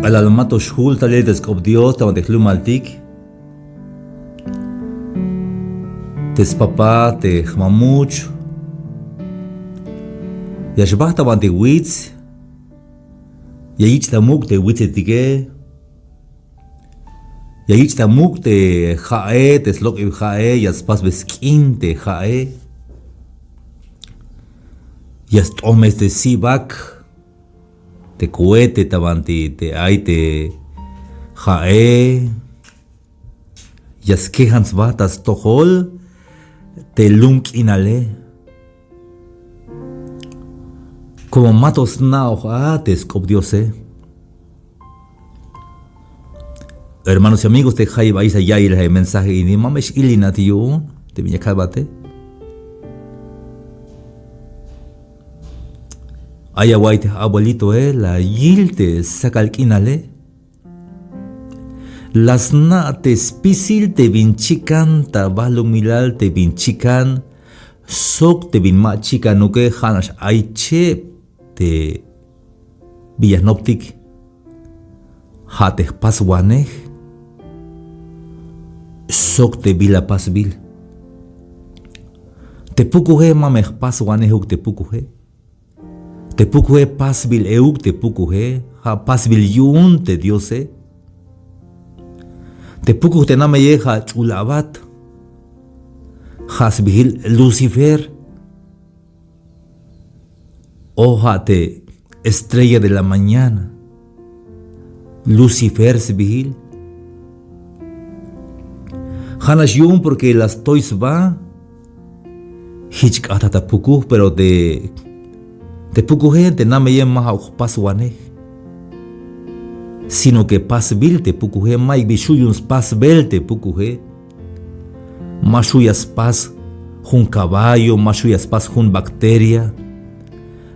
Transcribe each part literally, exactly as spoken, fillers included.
K'alal ma to xjul talel te sk'op Dios ta banti jlumaltik, te spapá, te jmamuch, ya xbajt ta banti wits, ya yich' ta muk' te witsetike, ya yich' ta muk' te ja'e, te slok'eb ja'e, ya spasbe sk'in te ja'e, ya st'omes te sibak, te cohete ta banti te ay te ja'e, ya skejan sba ta stojol te lum k'inale. Como ma to sna'oj a te sk'op Diose. Hermanos y amigos, te jayeb ayix ta ya'iyel ja' mensaje ini, ma me x-ilinat yu'un te bin ya kalbate. Ay awa'y te abuelitoe, la yil te sakal k'inale. La sna' te spisil te bin chikan ta balumilal te bin chikan sok te bin ma chikanuke, ja'nax ay cheb te bin ya jnoptik. Ja' te jpaswanej sok te bila pasbil. Te pukuje ma me jpaswanejuk te pukuje. Te pukuje pasbil euk te pukuje, ja' pasbil yu'un te Diose. Te pukuj te nameye ja' ch'ul abat, ja' sbiil Lucifer, o ja' te estrella de la mañana. Lucifer sbiil. Ja'nax yu'un porque la stoy sba. Jich k'ajta ta pukuj, pero te, te pukuje, te nameye ma ja'uk jpaswanej. Sino que pasbil te pukuje, mayuk bi xju' yu'un spasbel te pukuje. Ma xju' ya spas jun caballo, ma xju' ya spas jun bacteria.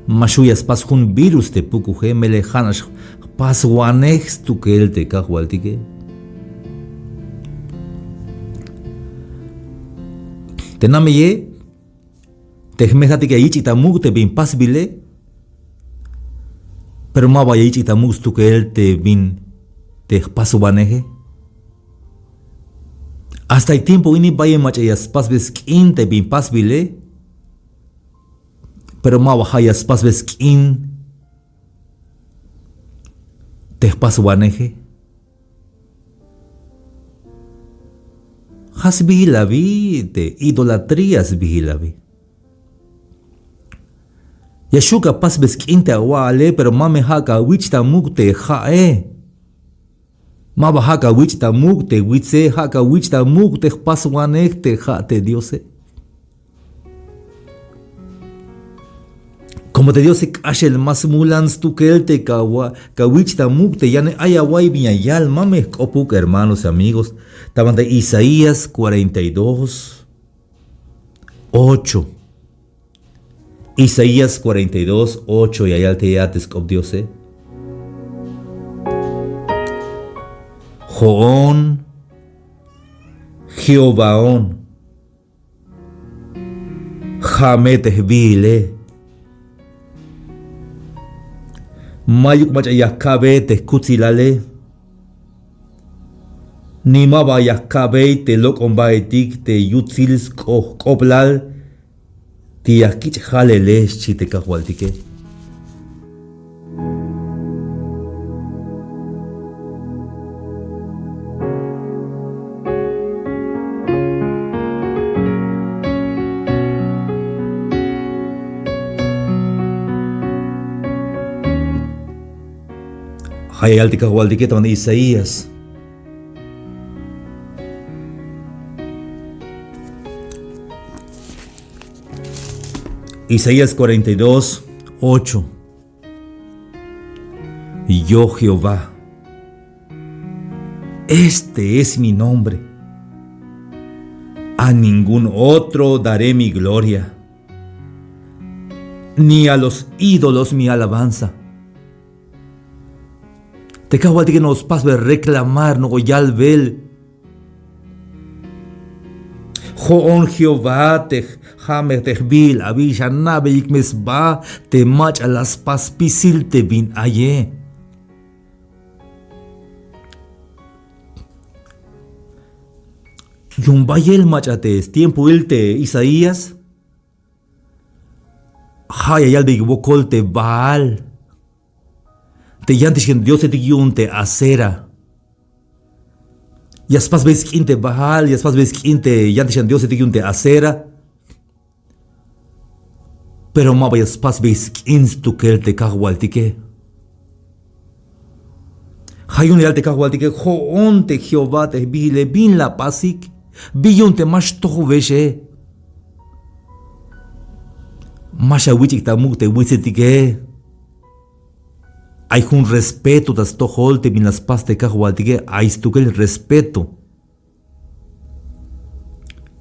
Ma xju' ya spas jun virus te pukuje, melel ja'nax jpaswanej stukel te kajwaltike. Te nameye, te jme'jatike ya yich'ik ta muk' te bin pasbile, pero maba ya yich'ik ta muk' stukel te bin, te jpaswaneje. Hasta e tiempo ini bayel mach'a ya spasbe sk'in te bin pasbile, pero maba ja' ya spasbe sk'in te jpaswaneje. Ja' sbiil abi, te idolatría sbiil abi. Ya xju' ka pasbe sk'in te awa'ale, pero ma me ja' ka wich' ta muk' te ja'e. Maba ja' ka wich' ta muk' te witse, ja' ka wich' ta muk' te jpaswanej te ja' te Diose. Como te Diose k'axel ma smulan stukel te ka wa-, ka wich' ta muk' te yane, ay awa'y bin ya yal, ma me jk'opuk, hermanos y amigos. Ta banti Isaías cuarenta y dos, ocho. Isaías cuarenta y dos, ocho ya yal te ya te sk'op Diose. Jo'on, Jehovaon, ja' me te jbiile. Mayuk mach'a ya jka'be te jkutsilale, ni maba ya jka'bey te lok'ombaetik te yutsil sk'oblal te ya jkich' jalele, xchi te kajwaltike. Ja' ya yal te kajwaltike ta banti Isaías. Isaías cuarenta y dos, ocho. Yo Jehová, este es mi nombre. A ningún otro daré mi gloria, ni a los ídolos mi alabanza. Te kajwaltike no'ox spasbel reclamar, no'ox yalbel. Jo'on Jehová te ja' me te jbiil abi, xana'beyik me sba te mach'a la spas spisil te bin aye. Yu'un bayel mach'a te stiempoil te Isaías, ja' ya yalbeyik wokol te Baal. Te yantixan diosetik yu'un te Asera. Ya spasbey sk'in te Baal, ya spasbey sk'in te yantixan diosetik yu'un te Asera. Pero maba ya spasbey sk'in stukel te kajwaltike. Ja' yu'un la yal te kajwaltike: Jo'on te Jehová te jbiile, ¿bin la pasik? ¿Bi yu'un te ma xtojbexe? Ma xawich'ik ta muk' te witsetike. Ay jun respeto ta stojol te bin la spas te kajwaltike, ay stukel respeto.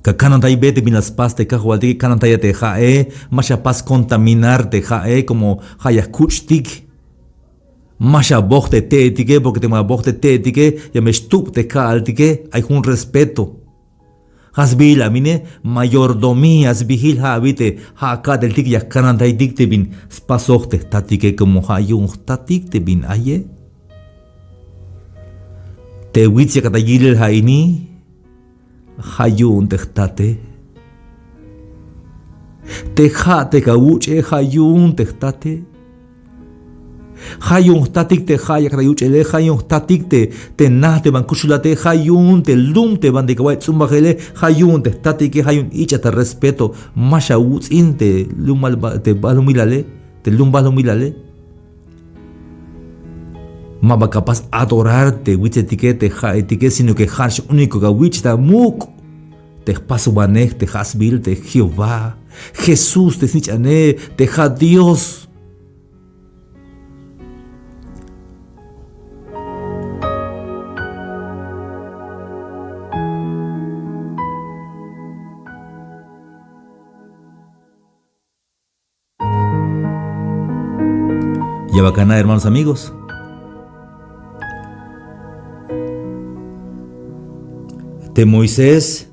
Ka kanantaybe te bin la spas te kajwaltike, kanantaya te ja'e, ma xapas contaminar te ja'e, como ja' ya jkuch'tik. Ma xaboj te te'etike, porque teme aboj te te'etike ya me xtub te ka'altike, ay jun respeto. Ja' sbiil a mine, mayordomía sbiil, ja' abi te ja' ka'teltik ya jkanantaytik te bin spasoj te jtatike, como ja' yu'un jtatik te bin aye. Te wits yakat ta yilel ja' ini, ja' yu'un te jtate. Te ja' te kawuch'e, ja' yu'un te jtate. Ja' yu'un jtatik te ja' yakat ta yuch'ele, ja' yu'un jtatik te, te na te ban kuxulate, ja' yu'un te lum te banti kawa'iy ts'umbajele, ja' yu'un te jtatike, ja' yu'un ich'a ta respeto, ma xawuts'in te lumal ba-, te balumilale, te lum balumilale. Maba kapas adorar te witsetike, te ja'etike, sino que ja'nax único kawich' ta muk' te jpaswanej, te ja' sbiil te Jehová, Jesús te snich'ane, te ja' Dios. Ya ba kana, hermanos, amigos. Te Moisés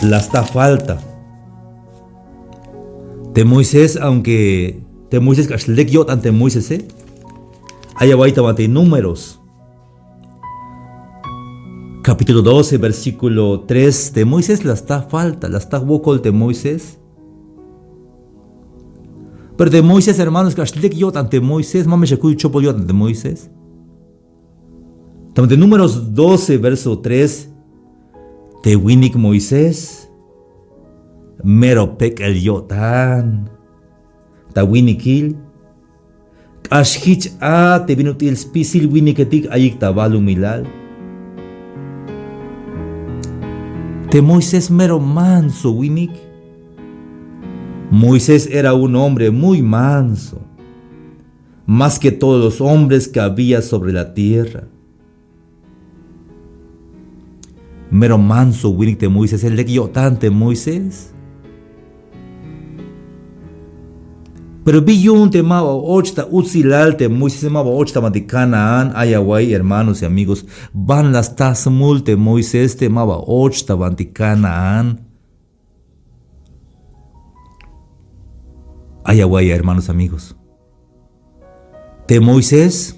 la sta falta. Te Moisés, aunque te Moisés k'ax lek yo'tan te Moisese, eh. Ay awa'iy ta banti Números capítulo doce, versículo tres, te Moisés la sta falta, la sta wokol te Moisés. Pero te Moisés, hermanos, k'ax lek yo'tan te Moisés, ma me xakuy chopol yo'tan te Moisés. Ta banti Números doce, verso tres, te winik Moisés mero pek'el yo'tan ta winikil. K'ax jich a te bin ut'il spisil winiketik ayik ta balumilal. Te Moisés mero manso winik. Moisés era un hombre muy manso, más que todos los hombres que había sobre la tierra. Mero manso winik te Moisés, eh, lek yo'tan te Moisés. Pero bi yu'un te maba och ta utsilal te Moisés, maba och ta banti Canaán. Ay awa'iy, hermanos y amigos, ban la sta smul te Moisés te maba och ta banti Canaán. Ay awa'iy, hermanos, amigos. Te Moisés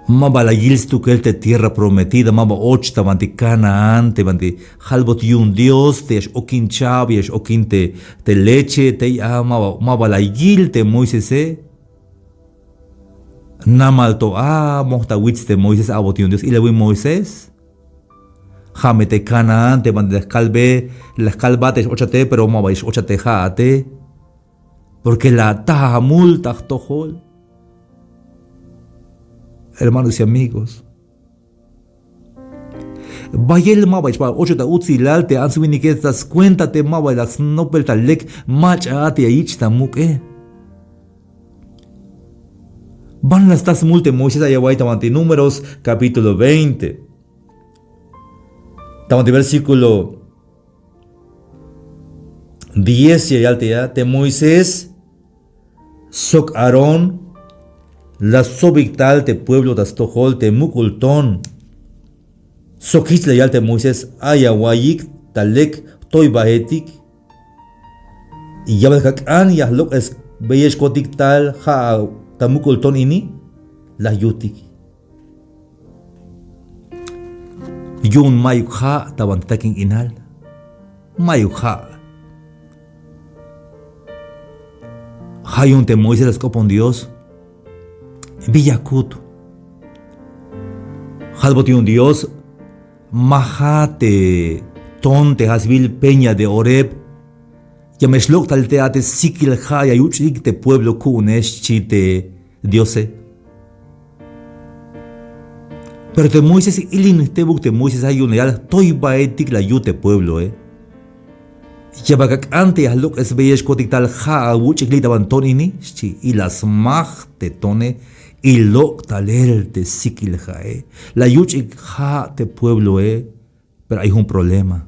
maba la yil stukel te tierra prometida, maba och ta banti Canaán, te banti jalbot yu'un Dios, te ya x-okin chab, ya x-okin te, te leche, tey a, maba, maba la yil te Moisese. Namal to a moj ta wits te Moisés, a'bot yu'un Dios, ilawil Moisés. Ja' me te Canaán, te banti la kalbe, la kalbat ya x-ochate, pero maba ya x-ochate ja'ate. Porque la ataj amul ta jtojol. Hermanos y amigos, bayel maba ya x-ochot ta utsilal te ants winike, ta skuenta te maba la snopel ta lek mach'a a te ya yich' ta muk'e. Ban la sta smul te Moisés, ay awa'iy ta banti Números capítulo veinte. Ta banti versículo diez ya yal te ya, te Moisés sok Aarón la stsobik tal te pueblo ta stojol te muk'ul ton. Sok jich la yal te Moisés: Ay awa'iyik ta lek jtoybajetik. Ya bal kak'an ya jlok'esbeyexkotik tal ja' ta muk'ul ton ini, la yutik. Yu'un mayuk ja' ta banti takin k'inal. Mayuk ja'. Ja' yu'un te Moisés la sk'opon Dios. Bi ya kut. Jalbot yu'un Dios, maja te ton te ja' sbiil peña de Horeb. Ya me xlok' tal te a te sikil ja' ya yuch'ik te pueblo ku'une, xchi te Diose. Pero te Moisés, ilin jtebuk te Moisés, ja' yu'un la yal, jtoybaetik la yut te puebloe. Ya bal ak'an te ya jlok'esbeyex kotik tal ja' awuch'ik li' ta banti ton ini, xchi, y la smaj te tone, y lok' talel te sikil ja'e. La yuch'ik ja' te puebloe. Pero ay jun problema.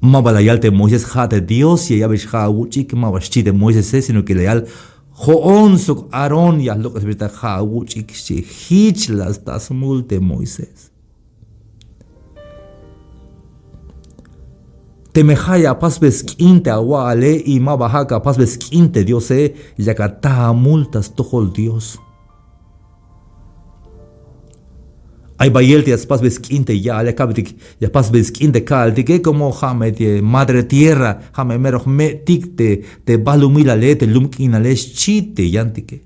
Ma ba la yal te Moisés ja' te Dios ya ya'bex ja' awuch'ik, ma ba xchi te Moisese, sino que la yal jo'on sok Aarón ya jlok'esbeyex ta ja' awuch'ik, xchi. Jich la sta smul te Moisés. Teme ja' ya apasbe sk'in te awa'ale y ma ba ja' ka apasbe sk'in te Diose, yak ataj amul ta stojol Dios. Ay bayel te ya spasbe sk'in te ya'ale, ka'betik ya spasbe sk'in te ka'altike, como ja' me te madre tierra, ja' me mero jme'tik te, te balumilale, te lum k'inale, xchi te yantike.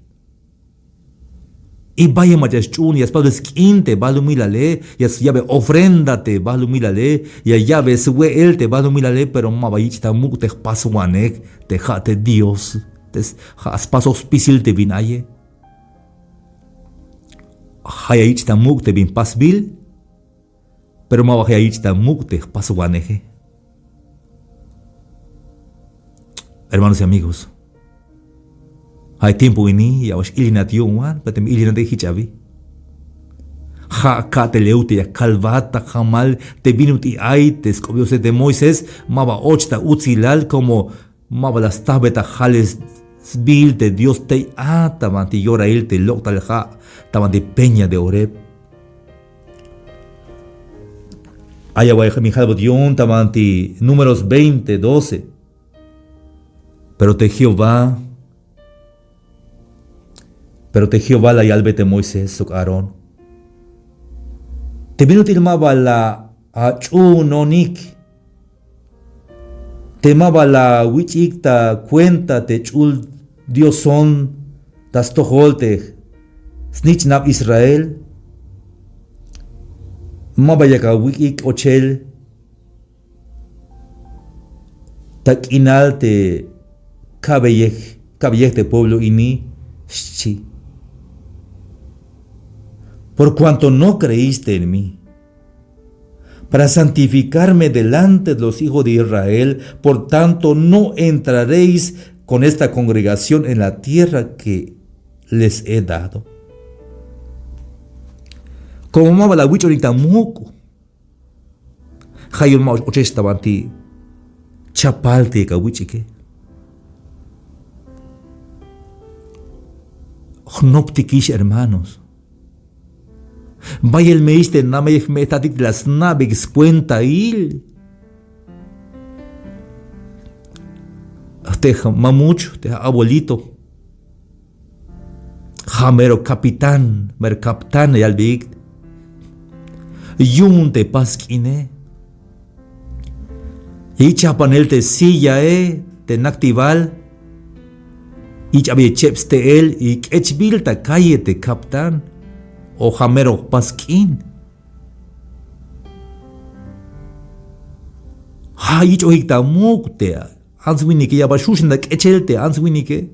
Y bayel mach'a sch'uun ya spasbe sk'in te balumilale, ya s-, ya'be ofrenda te balumilale, ya ya'be swe'el te balumilale, pero ma ba yich' ta muk' te jpaswanej, te ja' te Dios, te s-, ja' spasoj spisil te bin aye. Ja' ya yich' ta muk' te bin pasbil, pero ma ba ya yich' ta muk' te jpaswaneje. Hermanos y amigos, ja' tiempo ini ya bal x-ilinat yu'un wan, pero teme ilinat jich abi. Ja' ka'tel euk te ya kalbat ta jamal te bin ut'il ay te sk'op Diose te Moisés, ma ba och ta utsilal, como ma ba la stajbe ta jale s-, sbiil te Dios tey a ta banti yorail te lok' tal ja' ta banti peña de Horeb. Ay awa'y bin jalbot yu'un ta banti Números veinte doce. Pero te Jehová, pero te Jehová la yalbe te Moisés sok Aarón: Te bin ut'il ma ba la ach'uunonik, te ma ba la awich'ik ta cuenta te ch'ul dioson ta stojol te snich'nab Israel, ma ba yak awik'ik k'ochel ta k'inal te ka'beyej, ka'beyej te pueblo ini, xchi. Por cuanto no creíste en mí para santificarme delante de los hijos de Israel, por tanto no entraréis con esta congregación en la tierra que les he dado. Como ma ba la awich'onik ta muk', ja' yu'un ma ba x-ochex ta banti chapal te yak awich'ike. Jnoptikix, hermanos. Bayel me ix te namey jme'tatik te la sna'beyik scuentail. Te mamuch, te abuelito, ja' mero capitán, mero capitán la yalbeyik yu'un te pask'ine. Ya yich' chajpanel te sillae, te naktibal, yich' abeyel cheb ste'el y k'echbil ta calle te capitán o ja' mero pask'in. Ja' yich'ojik ta muk' te ants winike, ya bal xju' xan ta k'echel te ants winike.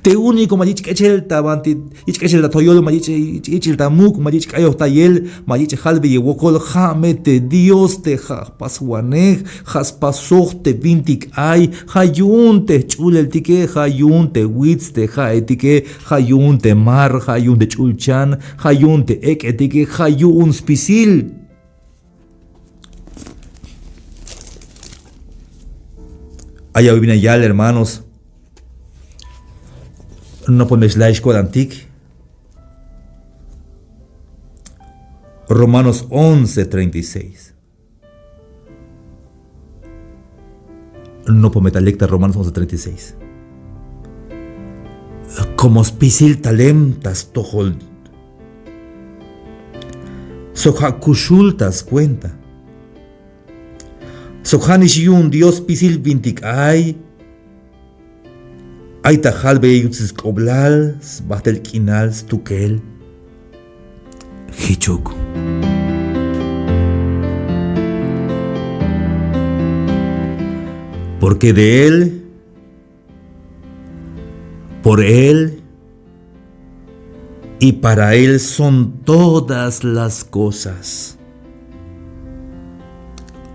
Te único ma yich' k'echel ta banti, yich' k'echel ta toyol, ma yich', yich', yich'il ta muk', ma yich' k'ayojtayel, ma yich' jalbeyel wokol, ja' me te Dios te ja' jpaswanej, ja' spasoj te bintik ay, ja' yu'un te jch'uleltike, ja' yu'un te wits te ja'etike, ja' yu'un te mar, ja' yu'un te ch'ulchan, ja' yu'un te ek'etike, ja' yu'un spisil. Ay awil bin la yal, hermanos. Nopol me xlaix ko'tantik. Romanos once treinta y seis. Nopol me ta lek ta Romanos once treinta y seis. Como spisil talem ta stojol Sok ja' kuxul ta skuenta. Sok ja'nix yu'un Dios spisil bintik ay. Ay ta jalbeyel yutsil sk'oblal sbajtel k'inal stukel. Jichuk. Porque de él, por él y para él son todas las cosas.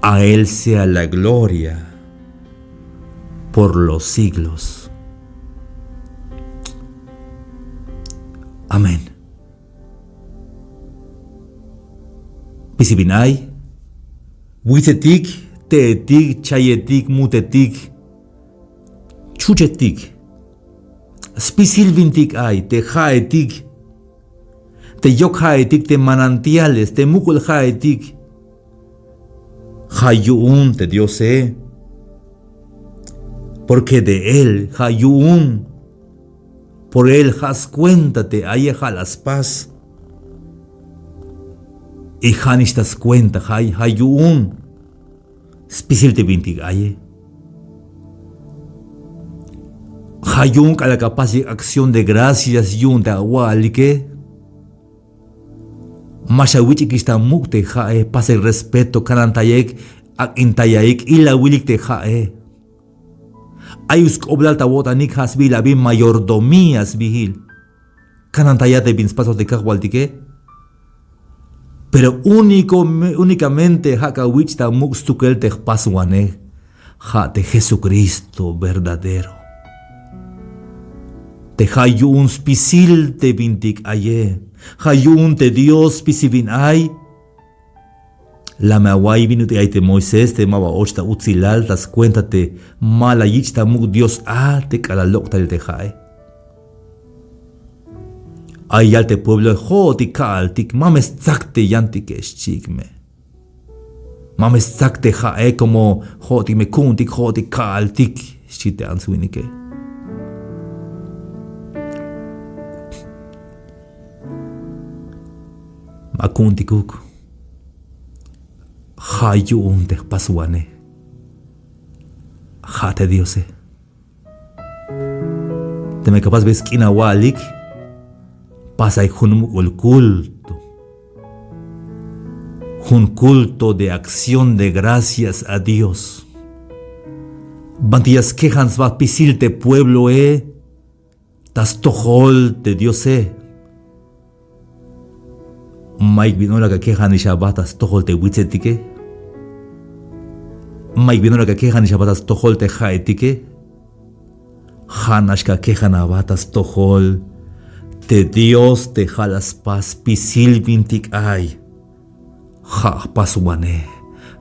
A él sea la gloria por los siglos. Amén. Spisil bin ay, witsetik, te'etik, chayetik, mutetik, chuchetik. Spisil bintik ay, te ja'etik, te yok ja'etik, te manantiales, te muk'ul ja'etik. Ja' yu'un te Diose. Porque de él, ja' yu'un. Por él ja' skuenta te aye, ja' la spas. Y ja'nix ta skuenta, ja', ja' yu'un spisil te bintik aye. Ja' yu'un k'alal ka pasik acción de gracias yu'un te awa'alike. Ma xawich'ikix ta muk' te ja'e, pasik respeto, kanantayik, ak'intayaik, ilawilik te ja'e. Ay sk'oblal ta awo'tanik, ja' sbiil abi mayordomía sbiil. Kanantaya te bin spasoj te kajwaltike. Pero único, únicamente ja' kawich' ta muk' stukel te jpaswanej. Ja' te Jesucristo verdadero. Te ja' yu'un spisil te bintik aye. Ja' yu'un te Dios spisil bin ay. La me awa'iy bin ut'il ay te Moisés te maba och ta utsilal ta skuenta te ma la yich' ta muk' Dios a te k'alal lok' talel te ja'e. Ay yal te pueblo, jo'otik ka'altik, ma me stsak te yantike, xchiik me. Ma me stsak te ja'e, como jo'otik me ku'untik, jo'otik ka'altik, xchi te ants winike. Ma ku'untikuk. Ja' yu'un te jpaswanej. Ja' te Diose. Teme ka pasbey sk'in awa'alik, pasay jun muk'ul culto. Jun culto de acción de gracias a Dios. Banti ya skejan sba spisil te puebloe ta stojol te Diose. Mayuk bin ora ka kejanix aba ta stojol te witsetike. Mayuk bin ora ka kejanix aba ta stojol te ja'etike. Ja'nax ka kejan aba ta stojol te Dios te ja' la spas spisil bintik ay. Ja' jpaswanej.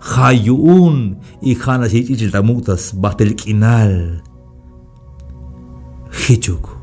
Ja' yu'un, y ja'nax ya yich' ich'el ta muk' ta sbajtel k'inal. Jichuk.